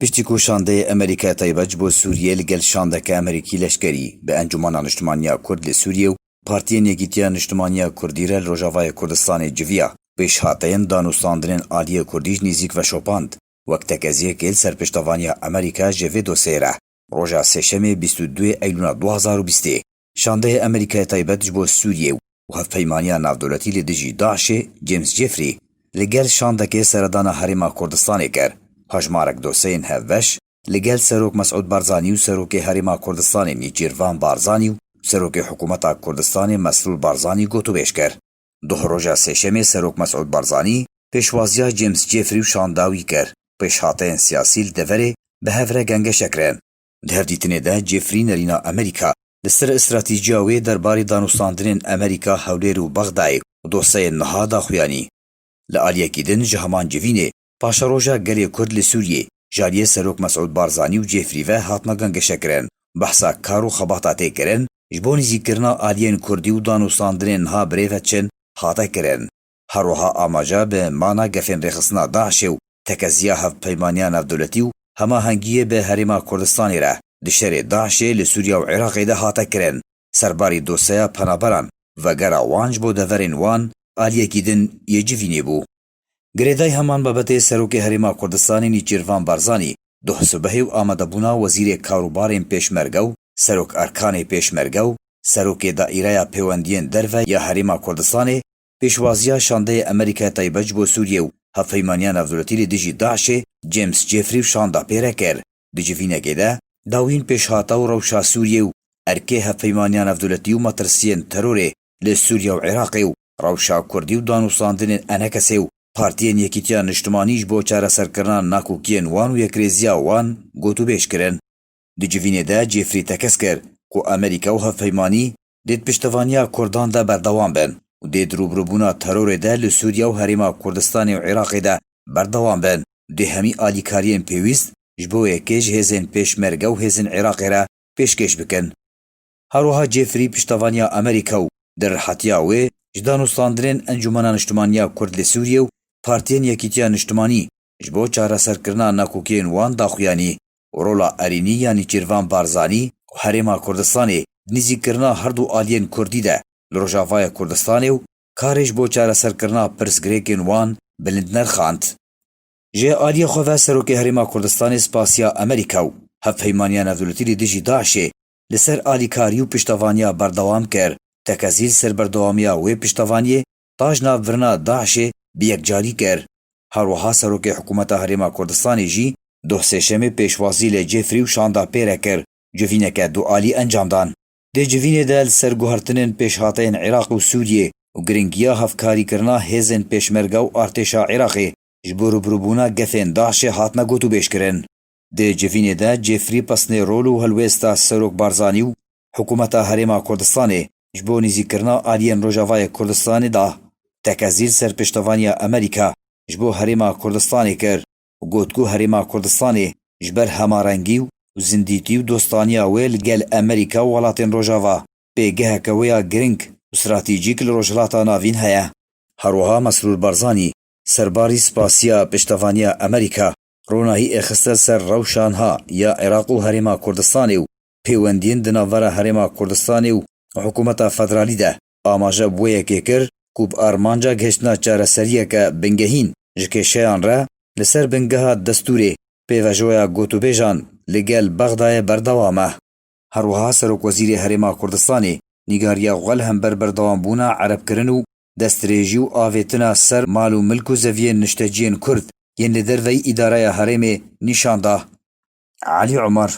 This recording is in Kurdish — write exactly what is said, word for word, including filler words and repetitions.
Piştî ku şandeyê Amerîkaya taybet ji bo Sûriyê li gel şandeke Amerîkî leşkerî bi Encûmena Niştimaniya Kurd li Sûriyê û Partiyên Yekîtiya Niştimaniya Kurdî re li Rojavayê Kurdistanê civiya, pêşhateyên danûstandinên aliyê Kurdî ji nêzîk veşopand, wek tekeziyekê li ser piştevaniya Amerîka ji vê dosyeyê re. Roja Sêşemê bîst û duyê Eylûna du hazar û bîstê, şandeyê Amerîkaya taybet ji bo Sûriyê û hevpeymaniya navdewletî li dijî DAIŞê James Jeffrey li gel şandekê seredana Herêma Kurdistanê kir. Hejmarek dosyeyên hevbeş li gel Serok Mesûd Barzanî û Serokê Herêma Kurdistanê Nêçîrvan Barzanî û Serokê Hikûmeta Kurdistanê Mesrûr Barzanî gotûbêj kir. Duh roja Sêşemê Serok Mesûd Barzanî pêşwaziya James Jeffrey û şanda wî kir. Pêşhateyên siyasî li deverê bi hev re gengeşe kirin. Di hevdîtinê de Jeffrey nerîna Amerîka li ser stratîjiya wê derbarê danûstandinên Amerîka, Hewlêr û Bexdayê û dosyeyên niha daxuyanî. Li aliyekî din ji heman civînê, paşeroja gelê Kurd li Sûriyê ji aliyê Serok Mesûd Barzanî û Jeffrey ve hatine gengeşekirin. Behsa kar û xebata tê kirin, ji bo nêzîkkirina aliyên Kurdî û danûstandinên niha birêve çin hate kirin. Her wiha amaje bi mana gefên rêxistina DAIŞê û tekeziya hevpeymaniya navdewletî û hemahengiyê bi Herêma Kurdistanê re di şerê DAIŞê li Sûriya û Iraqê de hate kirin. Serbarî dosyeya penaberan, vegera wan ji bo deverên wan aliyekî din yê civînê bû. Girêdayî heman babetê Serokê Herêma Kurdistanê Nêçîrvan Barzanî, duh sibehê û amadebûna Wezîrê Karûbarên Pêşmerge û Serok Erkanê Pêşmerge û Serokê Daîreya Pêwendiyên Derve ya Herêma Kurdistanê, pêşwaziya şandeyê Amerîkaya taybet ji bo Sûriyê û hevpeymaniya navdewletî li dijî DAIŞê James Jeffrey û şanda pê re kir. Di civînekê de, dawîn pêşhata û rewşa Sûriyê û erkê hevpeymaniya navdewletî û metirsiyên terorê li Sûriye û Iraqê û rewşa Kurdî û danûstandinên enekesê û Partiyên Yekîtiya Niştimanî ji bo çareserkirina nakokiyên wan û yekrêziya wan gotûbêj kirin. Di civînê de Jeffrey tekez kir ku Amerîka û hevpeymanî dê di piştevaniya Kurdan de berdewam bin û dê di rûbirûbûna terorê de li Sûriye û Herêma Kurdistanê û Iraqê de berdewam bin. Dê hemî alîkariyên pêwîst ji bo yekê ji hêzên Pêşmerge û hêzên Iraqê re pêşkêş bikin. Her wiha Jeffrey piştevaniya Amerîka û di rihatiya wê ji danûstandinên Encûmena Niştimaniya Kurd li Sûriyê û Partiyên Yekîtiya Niştimanî ji bo çareserkirina nakokiyên wan daxuyanî û rola erênî ya Nêçîrvan Barzanî û Herêma Kurdistanê di nêzîkkirina herdu aliyên Kurdî de li Rojavaya Kurdistanê û karê ji bo çareserkirina pirsgirêkên wan bilind nerxand. Ji aliyê xwe ve Serokê Herêma Kurdistanê spasiya Amerîka û Hevpeymaniya Navdewletî li dijî DAIŞê li ser alîkarî û piştevaniya berdewam kir. Tekezî li ser berdewamiya wê piştevaniyê ta ji nav birina DAIŞê bi yekcarî kir. Her wiha Serokê Hikûmeta Herêma Kurdistanê jî doh sêşemê pêşwazî li Cefrî û şanda pê re kir, civîneke dualî encam dan. Di civînê de li ser guhertinên pêşhateyên Iraq û Sûriyê û giringiya hevkarîkirina hêzên pêşmerge û artêşa Iraqê ji bo rûbirûbûna gefên DAIŞê hatine gotûbêjkirin. Di civînê de Cefrî pesnê rol û helwêsta Serok Barzanî û Hikûmeta Herêma Kurdistanê ji bo nêzîkirina aliyên Rojavayê Kurdistanê da. Tekezî li ser piştevaniya Amerîka ji bo Herêma Kurdistanê kir û got ku Herêma Kurdistanê ji ber hemarengî û zindîtî û dostaniya wê li gel Amerîka û welatên Rojava pêgeheke wê ya giring û stratejîk li Rojhilata Navîn heye. Her wiha Mesrûr Barzanî serbarî spasiya piştevaniya Amerîka ronahî êxiste ser rewşa niha ya Iraq û Herêma Kurdistanê û pêwendiyên di navbera Herêma Kurdistanê û Hikûmeta Federalî de. Amaje bi wê yekê kir ku bi armanca gihiştina çareseriyeke bingehîn ji kêşeyan re li ser bingeha destûrê pêvajoya gotûbêjan li gel Bexdayê berdewam e. Her wiha Serokwezîrê Herêma Kurdistanê nîgariya xwe li hember berdewambûna erebkirin û destdirêjî û avêtina ser mal û milk û zeviyên nişteciyên Kurd yên li derveyî îdareya herêmê nîşan da. Elî Omer,